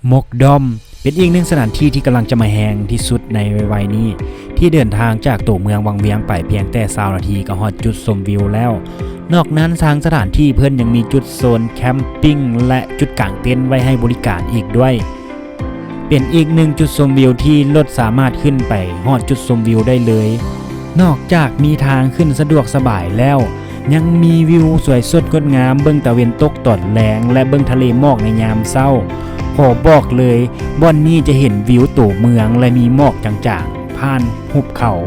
ມົກດອມ ເປັນອີກໜຶ່ງສະຖານທີ່ທີ່ກຳລັງຈະມາແຮງທີ່ສຸດໃນໄວໆນີ້ ທີ່ເດີນທາງຈາກຕົວເມືອງວັງວຽງໄປພຽງແຕ່ຊາວນາທີກໍຮອດຈຸດຊົມວິວແລ້ວ. ນອກນັ້ນທາງສະຖານທີ່ເພິ່ນຍັງມີຈຸດໂຊນແຄມປິງ ແລະ ຈຸດກາງເຕັນໄວ້ໃຫ້ບໍລິການອີກດ້ວຍ. ເປັນອີກໜຶ່ງຈຸດຊົມວິວທີ່ລົດສາມາດຂຶ້ນໄປຮອດຈຸດຊົມວິວໄດ້ເລີຍ. ນອກຈາກມີທາງຂຶ້ນສະດວກສະບາຍແລ້ວ ຍັງມີວິວສວຍສົດງົດງາມເບິ່ງຕາເວັນຕົກຕອນແລງ ແລະ ເບິ່ງທະເລໝອກໃນຍາມເຊົ້າ. ຂໍບອກເລີຍ, ບ່ອນນີ້ຈະເຫັນວິວຕົວເມືອງ ແລະ ມີໝອກຈາງໆຜ່ານຫຸບເຂົາ.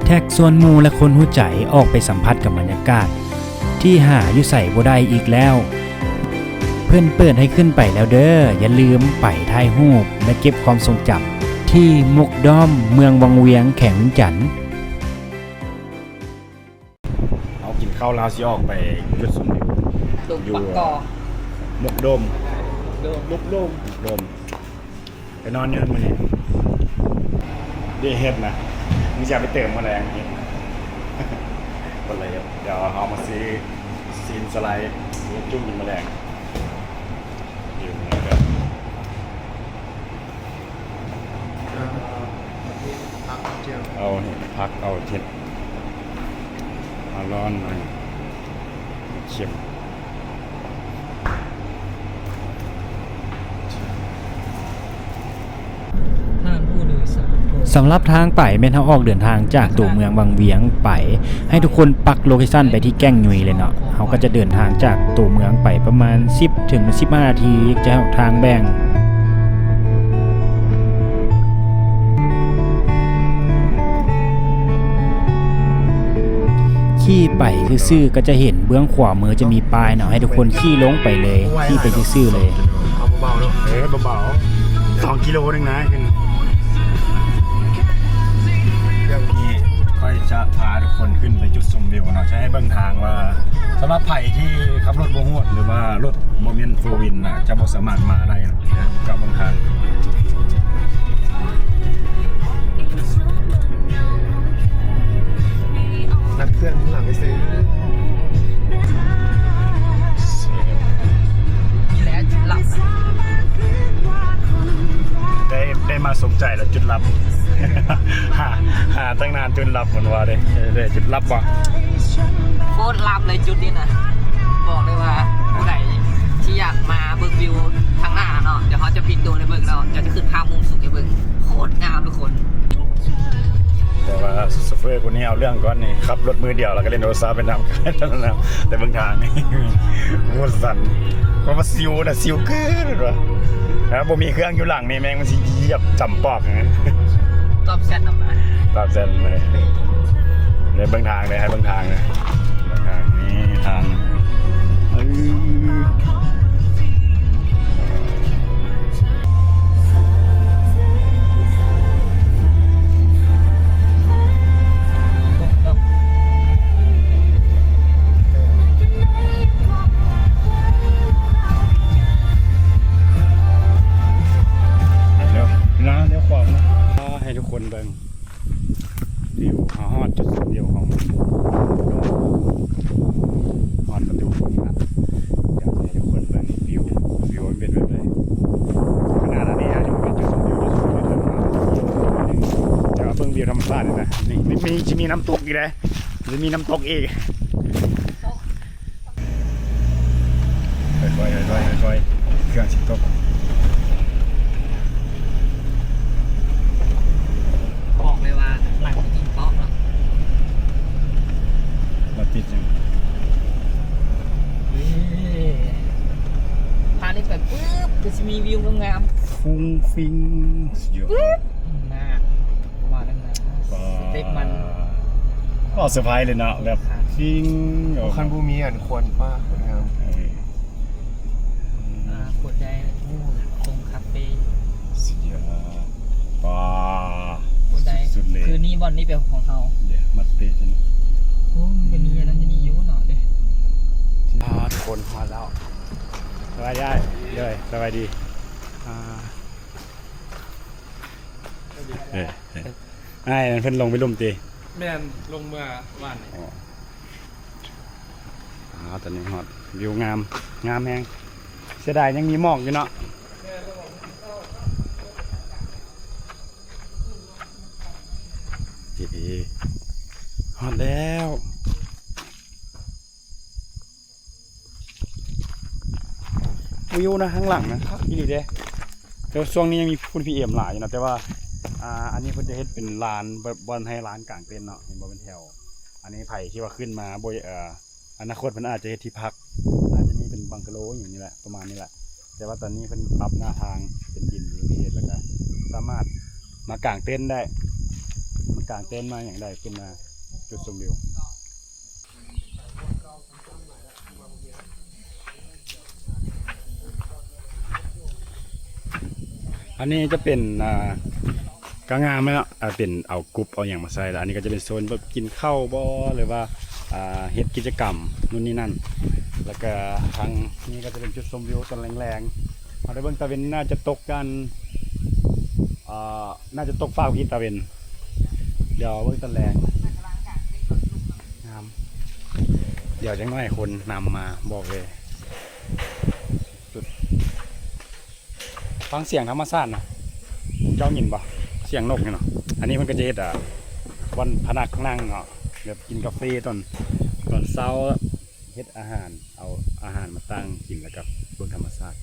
ແທັກຊວນໝູ່ ແລະ ຄົນຮູ້ໃຈອອກໄປສຳຜັດກັບບັນຍາກາດທີ່ຫາຢູ່ໃສບໍ່ໄດ້ອີກແລ້ວ. ເພິ່ນເປີດໃຫ້ຂຶ້ນໄປແລ້ວເດີ້. ຢ່າລືມໄປຖ່າຍຮູບ ແລະ ເກັບຄວາມຊົງຈຳທີ່ມົກດອມ ເມືອງວັງວຽງ ແຂວງວຽງຈັນ. ເຮົາກິນເຂົ້າແລ້ວເຮົາຊິອອກໄປຈຸດຊົມວິວ ດົງປັກກອ ຢູ່ມົກໂດມ ໂດມ ມົກໂດມ ມົກໂດມ. ໄປນອນຢູ່ຫັ້ນມື້ນີ້ ເດເຮັດນະ ມຶງຊິເອົາໄປເຕີມມື້ແລງເຮັດ ຄົນລະເຮັດ. ດຽວເຮົາມາຊື້ຊີ້ນສະໄລ ເຮັດຈຸ້ມກິນມື້ແລງ. ເອົາເຫັດ ຜັກ ເອົາເຫັດ ເອົາຮ້ອນ ເອົາເຄັມ. ສຳລັບທາງໄປແມ່ນເຮົາອອກເດີນທາງຈາກຕົວເມືອງວັງວຽງໄປ ໃຫ້ທຸກຄົນປັກໂລເຄຊັນໄປທີ່ແກ້ງຍຸຍເລີຍເນາະ. ເຮົາກໍຈະເດີນທາງຈາກຕົວເມືອງໄປປະມານສິບເຖິງສິບຫ້ານາທີ ຈະຮອດທາງແບ່ງ. ຂີ່ໄປຊື່ໆ ກໍຈະເຫັນເບື້ອງຂວາມືຈະມີປ້າຍເນາະ ໃຫ້ທຸກຄົນຂີ່ລົງໄປເລີຍ ຂີ່ໄປຊື່ໆເລີຍ. ເອົາເບົາໆເນາະ ເອີ ເບົາໆ ສອງກິໂລໜຶ່ງນະ. ດຽວນີ້ຂ້ອຍຈະພາທຸກຄົນຂຶ້ນໄປຈຸດຊົມວິວເນາະ ຈະໃຫ້ເບິ່ງທາງວ່າ ສຳລັບໃຜທີ່ຂັບລົດບໍ່ຮອດ ຫຼືວ່າລົດບໍ່ແມ່ນໂຟວີນນະ ຈະບໍ່ສາມາດມາໄດ້ນະ. ຈະເບິ່ງທາງ ນັດເຄື່ອງຂ້າງຫຼັງໄປຊື້ ນີ້ແຫຼະຈຸດລັບ ໄດ້ ໄດ້ມາສົມໃຈແລ້ວຈຸດລັບ ຫາ ຫາຕັ້ງນານຈຸດລັບ ເພິ່ນວ່າເດ້ ເດ້ຈຸດລັບບໍ່? ໂຄດລັບເລີຍຈຸດນີ້ນະ ບອກເລີຍວ່າຜູ້ໃດທີ່ຢາກມາເບິ່ງວິວທາງໜ້າເນາະ ດຽວເຮົາຈະປິດໂດຣນໃຫ້ເບິ່ງເນາະ ເຈົ້າຈະຂຶ້ນພາບມຸມສູງໃຫ້ເບິ່ງ ໂຄດງາມທຸກຄົນ. ແຕ່ວ່າໂຊເຟີຜູ້ນີ້ເອົາເລື່ອງກ່ອນນີ້ ຂັບລົດມືດຽວ ແລ້ວກໍຫຼິ້ນໂທລະສັບໄປນຳ ແຕ່ເບິ່ງທາງນີ້ ໂອ້ ສັ່ນ ເພາະວ່າຊິວນະ ຊິວເກີນວ່າ ຖ້າບໍ່ມີເຄື່ອງຢູ່ຫຼັງນີ້ ແມ່ງມັນຊິຢຽບຈຳປອກ ຕອບແຊັດນຳ ຕອບແຊັດເລີຍ. ເດີ ເບິ່ງທາງເດີ ໃຫ້ເບິ່ງທາງເດີ ເບິ່ງທາງ ນີ້ທາງ ເອີ. ດຽວ ເວລາ ດຽວຂວາງ ໃຫ້ທຸກຄົນເບິ່ງ ວິວ ເຮົາຮອດຈຸດຊົມວິວຂອງ ຮອດປະຕູໂຂງລະ. ຢາກໃຫ້ທຸກຄົນເບິ່ງວິວ ວິວມັນເປັນແບບໃດ. ຂະໜາດອັນນີ້ອາດຈະບໍ່ເປັນຈຸດຊົມວິວ ຈຸດຊົມວິວທຳມະດາ ແຕ່ວ່າເບິ່ງວິວທຳມະຊາດນີ້ນະ ນີ້ ມີ ຊິມີນ້ຳຕົກອີກເດ້ ຊິມີນ້ຳຕົກອີກ. ຄ່ອຍໆ ຄ່ອຍໆ ຄ່ອຍໆ ເຄື່ອງຊິຕົກ. ບອກເລີຍວ່າຫຼັງຈະກິນເປາະເນາະ ມາຕິດຫຍັງ ນີ້ ຜ່ານນີ້ໄປປຶບ ກໍຊິມີວິວງາມໆ ຟຸ້ງຟິ້ງ ສຸດຍອດ ປຶບ ນາ ປະມານນັ້ນນະ ສະເຕັບມັນ ໂອ້ ເຊີໄພຣສ໌ເລີຍເນາະ ແບບຟິ້ງ ໂອ້ ຄັນບໍ່ມີອັນຄວັນ ປ້າ ໂຄດງາມ ເອີ ອ່າ ໂຄດໃຫຍ່ ໂອ້ ໂຮງຄາເຟ ສຸດຍອດ ປາ ໂຄດໃດ ສຸດເລີຍ ຄືນີ້ບ່ອນນີ້ເປັນຂອງເຮົາ ເດ ມາເຕະຊັ້ນ ໂອ້ ມັນກໍມີອັນນັ້ນອັນນີ້ຢູ່ເນາະ ເດ ອ່າ ທຸກຄົນຮອດແລ້ວ ສະບາຍດີອ້າຍ ເດີ ສະບາຍດີ ອ່າ ເອີ ອ້າຍນັ້ນເພິ່ນລົງໄປລຸ່ມຕິ? ແມ່ນ ລົງເມື່ອວານນີ້ ອໍ ອ່າ ຕອນນີ້ຮອດ ວິວງາມ ງາມແຮງ ເສຍດາຍຍັງມີໝອກຢູ່ເນາະ ແມ່ນ ຮອດແລ້ວ. ວິວນະ ທາງຫຼັງນະ ຄັກອີ່ຫຼີເດ້. ແຕ່ວ່າຊ່ວງນີ້ຍັງມີຝຸ່ນ ພີເອັມ ຫຼາຍຢູ່ເນາະ, ແຕ່ວ່າ ອ່າ ອັນນີ້ເພິ່ນຈະເຮັດເປັນລານ ແບບບ່ອນໃຫ້ລານກາງເຕັນເນາະ, ເຫັນບໍ່ ເປັນແຖວ. ອັນນີ້ໃຜທີ່ວ່າຂຶ້ນມາບໍ່ ເອີ ອະນາຄົດເພິ່ນອາດຈະເຮັດທີ່ພັກ, ອາດຈະມີເປັນບັງກະໂລຫຍັງນີ້ແຫຼະ ປະມານນີ້ແຫຼະ. ແຕ່ວ່າຕອນນີ້ເພິ່ນປັບໜ້າທາງເປັນດິນເຂດ ແລ້ວກໍສາມາດມາກາງເຕັນໄດ້, ມາກາງເຕັນມາຫຍັງໄດ້ ຂຶ້ນມາຈຸດຊົມວິວ. ອັນນີ້ຈະເປັນ ອ່າ ກໍງາມແລ້ວເນາະ ເປັນເອົາກຸບເອົາຫຍັງມາໃສ່. ແລ້ວອັນນີ້ກໍຈະເປັນໂຊນແບບກິນເຂົ້າບໍ ຫຼືວ່າ ອ່າ ເຮັດກິດຈະກຳນູ່ນນີ້ນັ້ນ. ແລ້ວກໍທາງນີ້ກໍຈະເປັນຈຸດຊົມວິວຕອນແລງໆ. ເຮົາໄດ້ເບິ່ງຕາເວັນ ໜ້າຈະຕົກກັນ ອ່າ ໜ້າຈະຕົກຟ້າເມື່ອກີ້ຕາເວັນ. ດຽວເບິ່ງຕອນແລງ ງາມ. ດຽວຈັກໜ້ອຍຄົນນຳມາ ບອກເລີຍ ສຸດ. ຟັງສຽງທຳມະຊາດນະ ເຈົ້າຍິນບໍ່? ສຽງນົກນີ້ເນາະ. ອັນນີ້ເພິ່ນກໍຈະເຮັດ ອ່າ ບ່ອນພະນັກນັ່ງເນາະ, ແບບກິນກາເຟຕອນ ຕອນເຊົ້າ, ເຮັດອາຫານ ເອົາອາຫານມາຕັ້ງກິນ ແລ້ວກໍເບິ່ງທຳມະຊາດ,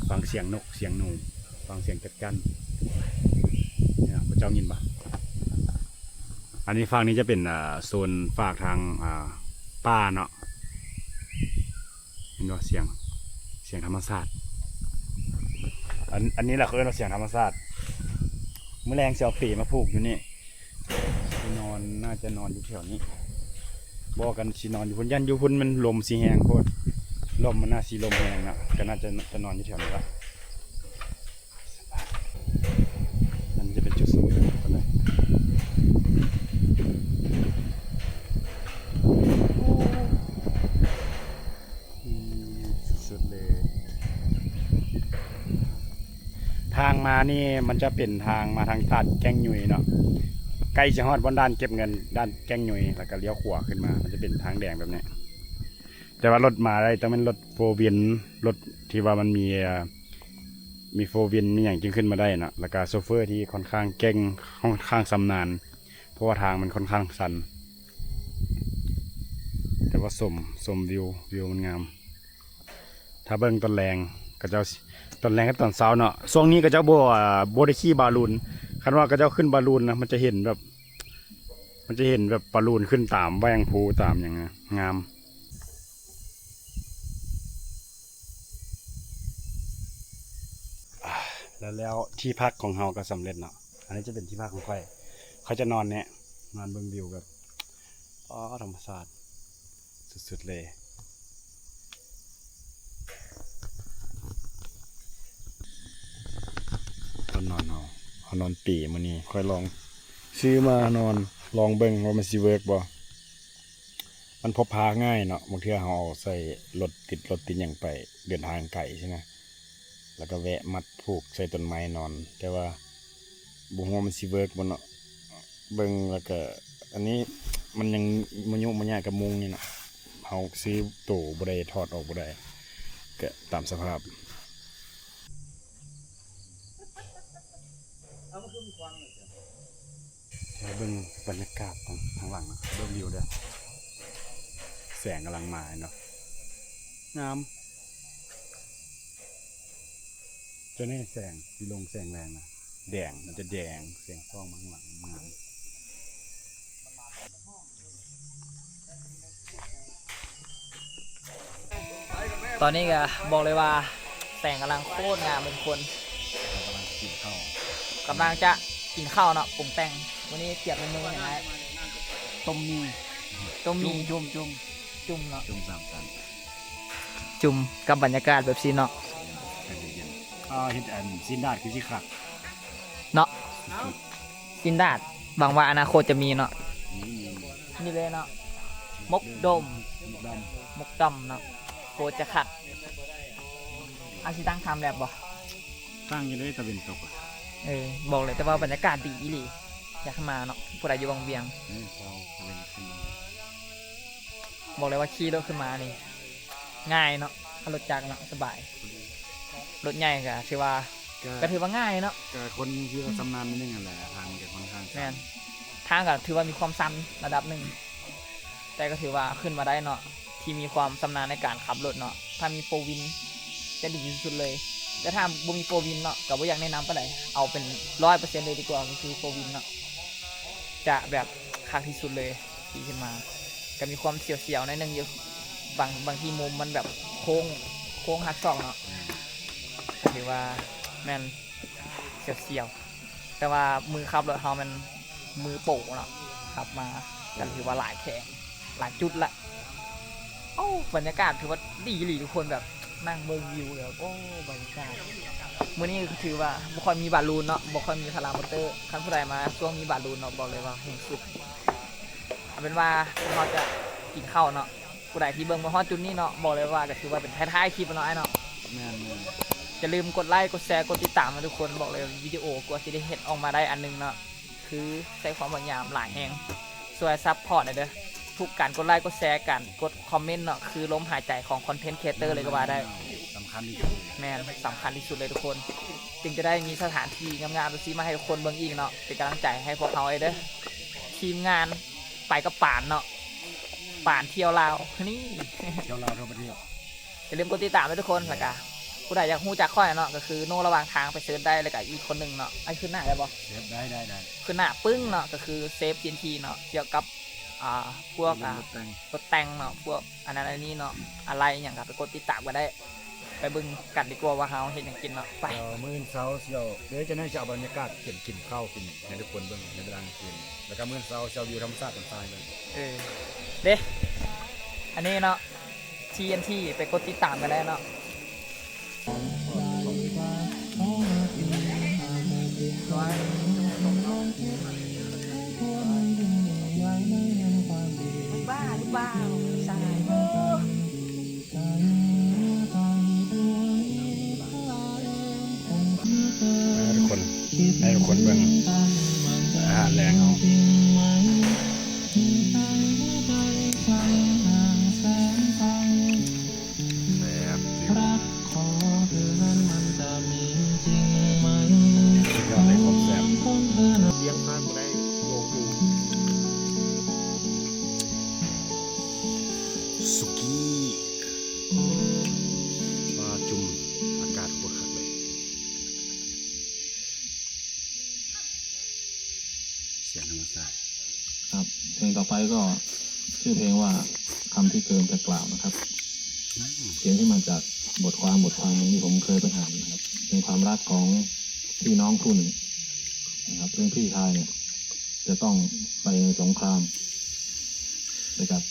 ຟັງສຽງນົກ ສຽງໜູ ຟັງສຽງຈັກຈັ່ນ. ນີ້ເນາະ ພວກເຈົ້າຍິນບໍ່? ອັນນີ້ ຟາກນີ້ຈະເປັນ ອ່າ ໂຊນຟາກທາງ ອ່າ ປ່າເນາະ. ເຫັນບໍ່? ສຽງ ສຽງທຳມະຊາດ. ອັນ ອັນນີ້ແຫຼະເຂົາເອີ້ນວ່າສຽງທຳມະຊາດ. ມື້ແລງຊິເອົາເປມາຜູກຢູ່ນີ້. ຊິນອນ ໜ້າຈະນອນຢູ່ແຖວນີ້. ບໍ່ ກັນຊິນອນຢູ່ພຸ້ນ, ຢ້ານຢູ່ພຸ້ນມັນລົມຊິແຮງໂພດ, ລົມມັນໜ້າຊິລົມແຮງນະ, ກໍໜ້າຈະ ຈະນອນຢູ່ແຖວນີ້ລະ. ອັນນີ້ຈະເປັນຈຸດສູງສຸດຂອງມັນເລີຍ. ອືມ ສຸດໆເລີຍ. ທາງມານີ້ມັນຈະເປັນທາງມາທາງດ່ານແກ້ງຍຸຍເນາະ, ໃກ້ຈະຮອດບ່ອນດ່ານເກັບເງິນດ່ານແກ້ງຍຸຍ ແລ້ວກໍລ້ຽວຂວາຂຶ້ນມາ ມັນຈະເປັນທາງແດງແບບນີ້. ແຕ່ວ່າລົດມາໄດ້ຕ້ອງແມ່ນລົດໂຟວີນ ລົດທີ່ວ່າມັນມີ ເອີ ມີໂຟວີນ ມີຫຍັງຈຶ່ງຂຶ້ນມາໄດ້ເນາະ, ແລ້ວກໍໂຊເຟີທີ່ຄ່ອນຂ້າງເກັ່ງ ຄ່ອນຂ້າງຊຳນານ ເພາະວ່າທາງມັນຄ່ອນຂ້າງຊັນ. ແຕ່ວ່າຊົມ ຊົມວິວ ວິວມັນງາມ. ຖ້າເບິ່ງຕອນແລງ ເຂົາເຈົ້າ ຕອນແລງກັບຕອນເຊົ້າເນາະ, ຊ່ວງນີ້ເຂົາເຈົ້າບໍ່ ບໍ່ໄດ້ຂີ່ບາລູນ. ຄັນວ່າເຂົາເຈົ້າຂຶ້ນບາລູນນະ ມັນຈະເຫັນແບບ ມັນຈະເຫັນແບບບາລູນຂຶ້ນຕາມແຫວ່ງພູຕາມຫຍັງນະ ງາມ. ແລ້ວ ແລ້ວທີ່ພັກຂອງເຮົາກໍສຳເລັດເນາະ. ອັນນີ້ຈະເປັນທີ່ພັກຂອງຂ້ອຍ, ຂ້ອຍຈະນອນແນະ ນອນເບິ່ງວິວແບບ ອໍ ທຳມະຊາດສຸດໆເລີຍ. ຕອນນອນເຮົາ ເຮົານອນເປມື້ນີ້ ຂ້ອຍລອງຊື້ມານອນ ລອງເບິ່ງວ່າມັນຊິເວີກບໍ່. ມັນພົບພາງ່າຍເນາະ, ບາງເທື່ອເຮົາເອົາໃສ່ລົດ ຕິດລົດຕິດຫຍັງໄປ ເດີນທາງໄກຊີ້ນະ, ແລ້ວກໍແວະມັດຜູກໃສ່ຕົ້ນໄມ້ນອນ, ແຕ່ວ່າບໍ່ຮູ້ວ່າມັນຊິເວີກບໍ່ເນາະ. ເບິ່ງແລ້ວກະ ອັນນີ້ມັນຍັງມາຍຸມາຍາດກັບມຸ້ງນີ້ນະ, ເຮົາຊື້ໂຕບໍ່ໄດ້ ຖອດອອກບໍ່ໄດ້ ກະຕາມສະພາບ. ໃຫ້ເບິ່ງບັນຍາກາດທາງ ທາງຫຼັງນະ, ເບິ່ງວິວເດີ້. ແສງກຳລັງມາເນາະ, ງາມ. ຈະໄດ້ແສງ ຊິລົງແສງແລງນະ, ແດງ ມັນຈະແດງ ແສງສ່ອງມາຂ້າງຫຼັງ ງາມ. ຕອນນີ້ກະບອກເລີຍວ່າແສງກຳລັງໂຄດງາມເລີຍທຸກຄົນ, ກຳລັງຈະກິນເຂົ້າ ກຳລັງຈະກິນເຂົ້າເນາະ, ປຸງແຕ່ງ. ມື້ນີ້ກຽມເມນູຫຍັງອ້າຍ? ຕົ້ມໝີ່ ຕົ້ມໝີ່ ຈຸ່ມ ຈຸ່ມ ຈຸ່ມເນາະ, ຈຸ່ມສາມຊັ້ນ. ຈຸ່ມກັບບັນຍາກາດແບບຊີ້ເນາະ. ເອີ ເຮັດອັນຊີ້ນດາດຄືຊິຄັກເນາະ, ຊີ້ນດາດ ຫວັງວ່າອະນາຄົດຈະມີເນາະ. ອືມ ນີ້ເລີຍເນາະ, ໝົກດົມ ໝົກດຳ ໝົກດຳເນາະ, ໂຄດຈະຄັກ. ອາ ຊິຕັ້ງຄາມແລັບບໍ່? ຕັ້ງຢູ່ເດ້ ຕາເວັນຕົກ. ເອີ ບອກເລີຍ ແຕ່ວ່າບັນຍາກາດດີອີ່ຫຼີ, ຢາກໃຫ້ມາເນາະ ຜູ້ໃດຢູ່ວັງວຽງ. ອືມ ເຈົ້າ ຕາເວັນຂຶ້ນມາ ບອກເລີຍວ່າຂີ່ລົດຂຶ້ນມານີ້ງ່າຍເນາະ, ຄັນລົດຈັກເນາະສະບາຍ, ລົດໃຫຍ່ກະຖືວ່າ ກະ ກະຖືວ່າງ່າຍເນາະ, ກະຄົນທີ່ວ່າຊຳນານໜ້ອຍໜຶ່ງຫັ້ນແຫຼະ, ທາງມັນກະຄ່ອນຂ້າງຊັນ. ແມ່ນ. ທາງກໍຖືວ່າມີຄວາມຊັນລະດັບໜຶ່ງ ແຕ່ກໍຖືວ່າຂຶ້ນມາໄດ້ເນາະ ທີ່ມີຄວາມຊຳນານໃນການຂັບລົດເນາະ. ຖ້າມີໂຟວີນຈະດີທີ່ສຸດເລີຍ ແຕ່ຖ້າບໍ່ມີໂຟວີນເນາະ ກໍບໍ່ຢາກແນະນຳປານໃດ ເອົາເປັນຮ້ອຍເປີເຊັນເລີຍດີກວ່າ ກໍຄືໂຟວີນເນາະ ຈະແບບຄັກທີ່ສຸດເລີຍ. ຂີ່ຂຶ້ນມາກໍມີຄວາມສຽວໆໜ້ອຍໜຶ່ງຢູ່ ບາງ ບາງທີມຸມມັນແບບໂຄ້ງ ໂຄ້ງຫັກສອກເນາະ ກໍຖືວ່າແມ່ນ ສຽວໆ ແຕ່ວ່າມືຂັບລົດເຮົາແມ່ນມືໂປເນາະ ຂັບມາກໍຖືວ່າຫຼາຍແຂວງ ຫຼາຍຈຸດລະ. ໂອ້ ບັນຍາກາດຖືວ່າດີອີ່ຫຼີທຸກຄົນ ແບບນັ່ງເບິ່ງວິວແລ້ວ ໂອ້ ບັນຍາກາດ. ມື້ນີ້ຖືວ່າບໍ່ຄ່ອຍມີບາລູນເນາະ ບໍ່ຄ່ອຍມີພາຣາມໍເຕີ ຄັນຜູ້ໃດມາຊ່ວງມີບາລູນເນາະ ບອກເລີຍວ່າແຮງສຸດ. ເອົາເປັນວ່າພວກເຮົາຈະກິນເຂົ້າເນາະ. ຜູ້ໃດທີ່ເບິ່ງມາຮອດຈຸດນີ້ເນາະ ບອກເລີຍວ່າກໍຖືວ່າເປັນທ້າຍໆຄລິບແລ້ວເນາະ ອ້າຍເນາະ. ແມ່ນໆ ຢ່າລືມກົດໄລ ກົດແຊ ກົດຕິດຕາມນະທຸກຄົນ. ບອກເລີຍ ວິດີໂອກວ່າຊິໄດ້ເຮັດອອກມາໄດ້ອັນໜຶ່ງເນາະ ຄືໃຊ້ຄວາມພະຍາຍາມຫຼາຍແຮງ ຊ່ວຍຊັບພອດແດ່ເດີ. ທຸກການກົດໄລ ກົດແຊ ການກົດຄອມເມັນເນາະ ຄືລົມຫາຍໃຈຂອງຄອນເທັນຄຣີເອເຕີເລີຍກໍວ່າໄດ້. ສຳຄັນທີ່ສຸດ ແມ່ນ ສຳຄັນທີ່ສຸດເລີຍທຸກຄົນ ຈຶ່ງຈະໄດ້ມີສະຖານທີ່ງາມໆແບບນີ້ມາໃຫ້ທຸກຄົນເບິ່ງອີກເນາະ. ເປັນກຳລັງໃຈໃຫ້ພວກເຮົາເດີ ທີມງານ ໄປກັບປານເນາະ ປານທ່ຽວລາວ ນີ້ ທ່ຽວລາວທົ່ວປະເທດ. ຢ່າລືມກົດຕິດຕາມເດີທຸກຄົນ ແລ້ວກະຜູ້ໃດຢາກຮູ້ຈັກຂ້ອຍເນາະ ກໍຄືໂນລະຫວ່າງທາງ ໄປເສີດໄດ້. ແລ້ວກະອີກຄົນໜຶ່ງເນາະ ໄອ້ຂຶ້ນໜ້າໄດ້ບໍ່? ເຊຟໄດ້ ໄດ້ ໄດ້. ຂຶ້ນໜ້າປຶ້ງເນາະ ກໍຄືເຊຟ ທີເອັນທີ ເນາະ ກ່ຽວກັບ ອ່າ ພວກ ອ່າ ລົດແຕ່ງ ລົດແຕ່ງເນາະ ພວກອັນນັ້ນອັນນີ້ເນາະ ອາໄຫຼ່ຫຍັງ ກໍໄປກົດຕິດຕາມກັນໄດ້. ໄປເບິ່ງກັນດີກວ່າວ່າເຮົາເຮັດຫຍັງກິນເນາະ ໄປ. ເອີ ມື້ອື່ນເຊົ້າຊິເອົາ ດຽວຈະໃຫ້ເຈົ້າບັນຍາກາດການກິນເຂົ້າກິນໃຫ້ທຸກຄົນເບິ່ງໃນເວລາກາງຄືນ ແລ້ວກໍມື້ອື່ນເຊົ້າຊິເອົາວິວທຳມະຊາດຕອນເຊົ້າໃຫ້ເບິ່ງ. ເອີ ເດ້ ອັນນີ້ເນາະ ທີເອັນທີ ໄປກົດຕິດຕາມກັນໄດ້ເນາະ. ບ້າຫຼືເປົ່າ ສາຍ. ອ່າ ທຸກຄົນ ໃຫ້ທຸກຄົນເບິ່ງອາຫານແລງເຮົາ ແຊບ ສຸດຍອດເລີຍ ຄວາມແຊບ. ລ້ຽງຜ່ານບໍ່ໄດ້ ໂລກູ ສຸກີ້ ປາຈຸ່ມ ອາກາດໂຄດຄັກເລີຍ ສຽງທຳມະຊາດ. ครับ เพลงต่อไปก็ชื่อเพลงว่า คำที่เกินจะกล่าวนะครับ อืม เขียนขึ้นมาจากบทความ บทความหนึ่งที่ผมเคยไปอ่านนะครับ เป็นความรักของพี่น้องคู่หนึ่งนะครับ ซึ่งพี่ชายเนี่ย จะต้องไปในสงคราม ไปกับ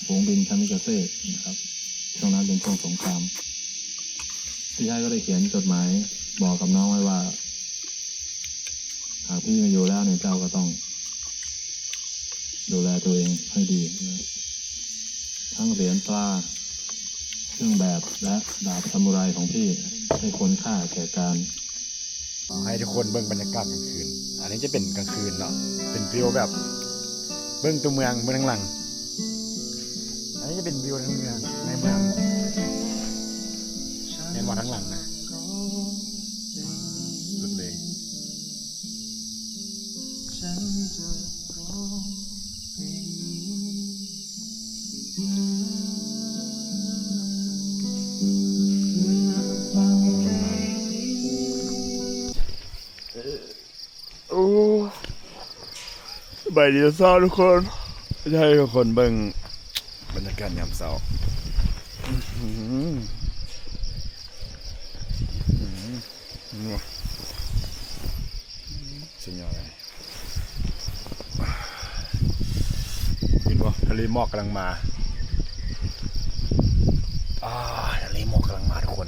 ฝูงบินคามิกาเซ่นะครับ ช่วงนั้นเป็นช่วงสงคราม พี่ชายก็ได้เขียนจดหมายบอกกับน้องไว้ว่า หากพี่ไม่อยู่แล้วเนี่ย เจ้าก็ต้องดูแลตัวเองให้ดีนะ ทั้งเหรียญตรา เครื่องแบบ และดาบซามูไรของพี่ ให้ควรค่าแก่การ ໃຫ້ທຸກຄົນເບິ່ງບັນຍາກາດກາງຄືນ. ອັນນີ້ຈະເປັນກາງຄືນເນາະ ເປັນວິວແບບເບິ່ງຕົວເມືອງ ເບິ່ງທາງຫຼັງ. ອັນນີ້ຈະເປັນວິວທາງເມືອງ ໃນເມືອງ ແມ່ນບໍ່ ທາງຫຼັງນະ ສຸດເລີຍ. ໂອ້ ສະບາຍດີຕອນເຊົ້າທຸກຄົນ ຈະໃຫ້ທຸກຄົນເບິ່ງບັນຍາກາດຍາມເຊົ້າ. ສຸດຍອດເລີຍ ເຫັນບໍ່ ທະເລໝອກກຳລັງມາ. ອ່າ ທະເລໝອກກຳລັງມາທຸກຄົນ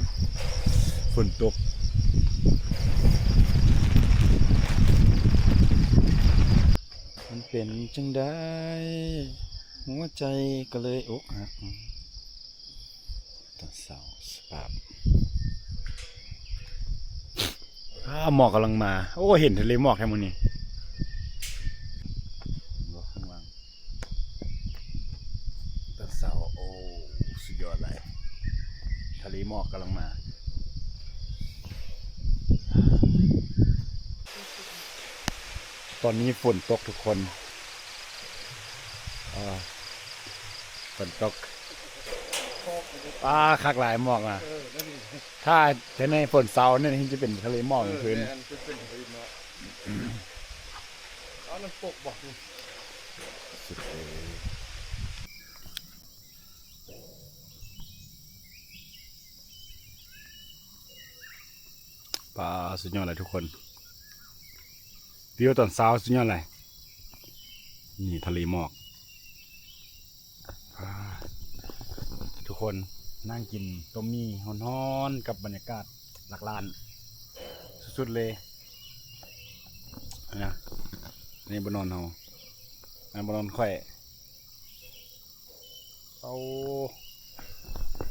ຝົນຕົກ. ມັນເປັນຈັ່ງໃດ ຫົວໃຈກໍເລີຍອົກຫັກ. ຕອນເຊົ້າ ສະພາບ ອ້າ ໝອກກຳລັງມາ. ໂອ້ ເຫັນທະເລໝອກແທ້ມື້ນີ້ ເຫັນບໍ່ ຂ້າງຫຼັງ. ຕອນເຊົ້າ ໂອ້ ສຸດຍອດຫຼາຍ ທະເລໝອກກຳລັງມາ. ຕອນນີ້ຝົນຕົກທຸກຄົນ ຝົນຕົກ ປາ ຄັກຫຼາຍໝອກນະ. ເອີ ນັ້ນ ຖ້າແຕ່ໃນຝົນເຊົານີ້ ຈະເປັນທະເລໝອກ ເອີ ຄືນ ແມ່ນ ຈະເປັນທະເລໝອກ. ເອົາ ນັ້ນປົກບໍ່? ສຸດເລີຍ. ປາ ສຸດຍອດເລີຍທຸກຄົນ ວິວຕອນເຊົ້າສຸດຍອດເລີຍ. ນີ້ທະເລໝອກ. ອາ ທຸກຄົນນັ່ງກິນຕົ້ມໝີ່ຮ້ອນໆ ກັບບັນຍາກາດຫຼັກລ້ານສຸດໆເລີຍນະ. ນີ້ບ່ອນນອນເຮົາ ອັນບ່ອນນອນຂ້ອຍ. ໂອ້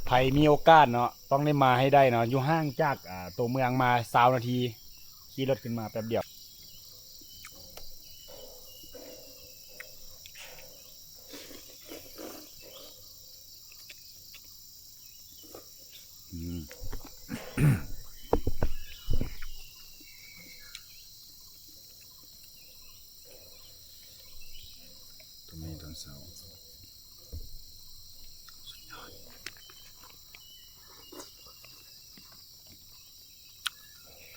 ໃຜມີໂອກາດເນາະ ຕ້ອງໄດ້ມາໃຫ້ໄດ້ເນາະ ຢູ່ຫ່າງຈາກ ອ່າ ຕົວເມືອງມາຊາວນາທີ ຂີ່ລົດຂຶ້ນມາແປັບດຽວ. ອືມ ຕອນນີ້ຕອນເຊົ້າ ສຸດຍອດ.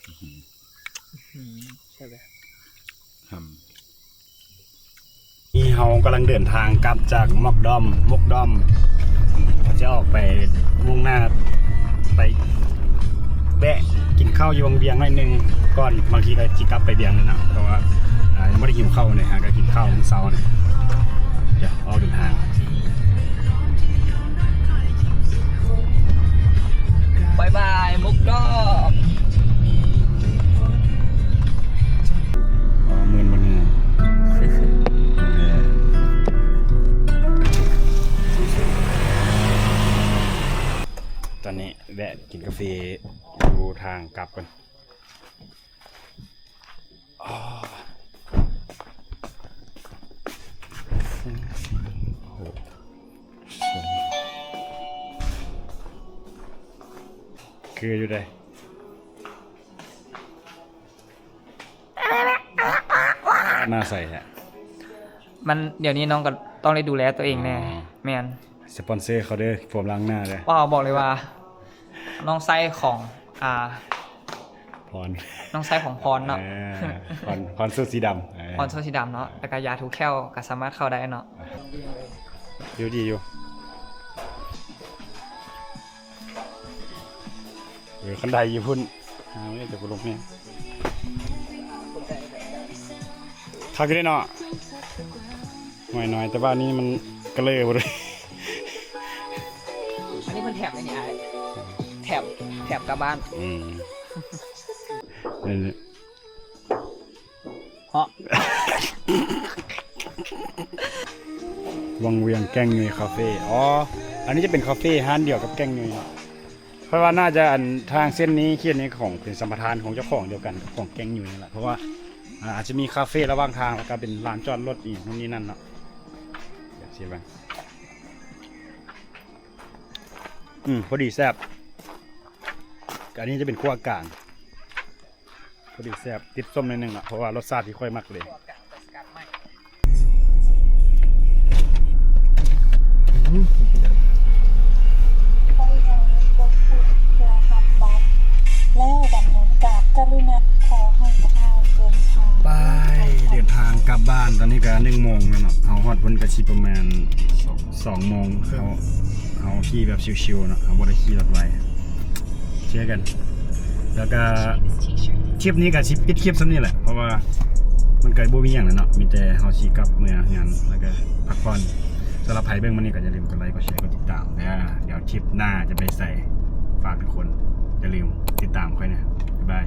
ອືມ ແຊບເດ້ ຫຳ. ນີ້ເຮົາກຳລັງເດີນທາງກັບຈາກໝອກດອມ ໝົກດອມ ເຮົາຈະອອກໄປມຸ່ງໜ້າໄປແວະກິນເຂົ້າຢູ່ວັງວຽງໜ້ອຍໜຶ່ງກ່ອນ ບາງທີກໍຊິກັບໄປວຽງເລີຍນະ ເພາະວ່າ ອ່າ ຍັງບໍ່ໄດ້ຫິວເຂົ້າເລີຍ ຫາກໍກິນເຂົ້າມື້ເຊົ້ານີ້. ດຽວອອກເດີນທາງ ບາຍບາຍ ໝົກດອມ. ອໍ ມື່ນບໍ່ເໜື່ອຍ. ຕອນນີ້ແວະກິນກາເຟຢູ່ທາງກັບກ່ອນ. ອໍ ຄືຢູ່ເດ້. ໜ້າໃສແທ້. ມັນ ດຽວນີ້ນ້ອງກໍຕ້ອງໄດ້ດູແລຕົວເອງແດ່. ອໍ ແມ່ນ. ສະປອນເຊີເຂົາເດີ ໂຟມລ້າງໜ້າເດີ. ວ້າວ ບອກເລີຍວ່າ ນ້ອງໃຊ້ຂອງ ອ່າ ພອນ ນ້ອງໃຊ້ຂອງພອນເນາະ. ເອີ ພອນ ພອນສູດສີດຳ. ເອີ ພອນສູດສີດຳເນາະ. ແລ້ວກໍຢາຖູແຂ້ວກໍສາມາດເຂົ້າໄດ້ເນາະ. ຢູ່ ດີຢູ່. ເອີ ຄັນໄດຢູ່ພຸ້ນ ຫາແມ່ນແຕ່ບໍ່ລົງແຮງ. ຄັກຢູ່ເດ້ເນາະ ໜ້ອຍໆ ແຕ່ວ່ານີ້ມັນກະເລີບໍ່ໄດ້. ອັນນີ້ເພິ່ນແຖມອັນນີ້ອ້າຍ ແຖມ ແຖມກັບບ້ານ. ອືມ ນີ້ ເພາະ ວັງວຽງແກ້ງຍຸຍຄາເຟ. ອໍ ອັນນີ້ຈະເປັນຄາເຟຮ້ານດຽວກັບແກ້ງຍຸຍເນາະ. ເພາະວ່າໜ້າຈະ ອັນ ທາງເສັ້ນນີ້ ເຂດນີ້ຂອງ ເປັນສຳປະທານຂອງເຈົ້າຂອງດຽວກັນກັບຂອງແກ້ງຍຸຍນີ້ແຫຼະ. ເພາະວ່າ ອາ ອາດຈະມີຄາເຟລະຫວ່າງທາງ ແລ້ວກໍເປັນລານຈອດລົດອີກ ໂນ່ນນີ້ນັ້ນເນາະ. ດຽວຊິເບິ່ງ. ອືມ ພໍດີແຊບ. ອັນນີ້ຈະເປັນຂົ້ວກາງ. ພໍດີແຊບ ຕິດສົ້ມໜ້ອຍໜຶ່ງເນາະ ເພາະວ່າລົດຊາດທີ່ຂ້ອຍມັກເລີຍ. ແລ້ວດຳເນີນການ ກະລຸນາຂໍໃຫ້ທ່ານເດີນທາງ ໄປ ເດີນທາງກັບບ້ານ. ຕອນນີ້ກະໜຶ່ງໂມງແລ້ວເນາະ ເຮົາຮອດພຸ້ນກະຊິປະມານສອງໂມງ. ເຮົາ ເຮົາຂີ່ແບບຊິວໆເນາະ ເຮົາບໍ່ໄດ້ຂີ່ລົດໄວ. ເຈີກັນ. ແລ້ວກະຄລິບນີ້ກະຊິປິດຄລິບສ່ຳນີ້ແຫຼະ ເພາະວ່າມັນກະບໍ່ມີຫຍັງແລ້ວເນາະ ມີແຕ່ເຮົາຊິກັບເມືອເຮືອນ ແລ້ວກະພັກຜ່ອນ. ສຳລັບໃຜເບິ່ງມື້ນີ້ກະຢ່າລືມກົດໄລ ກົດແຊ ກົດຕິດຕາມເດີ. ດຽວຄລິບໜ້າຈະໄປໃສ ຝາກທຸກຄົນ ຢ່າລືມຕິດຕາມຂ້ອຍນະ. ບາຍບາຍ.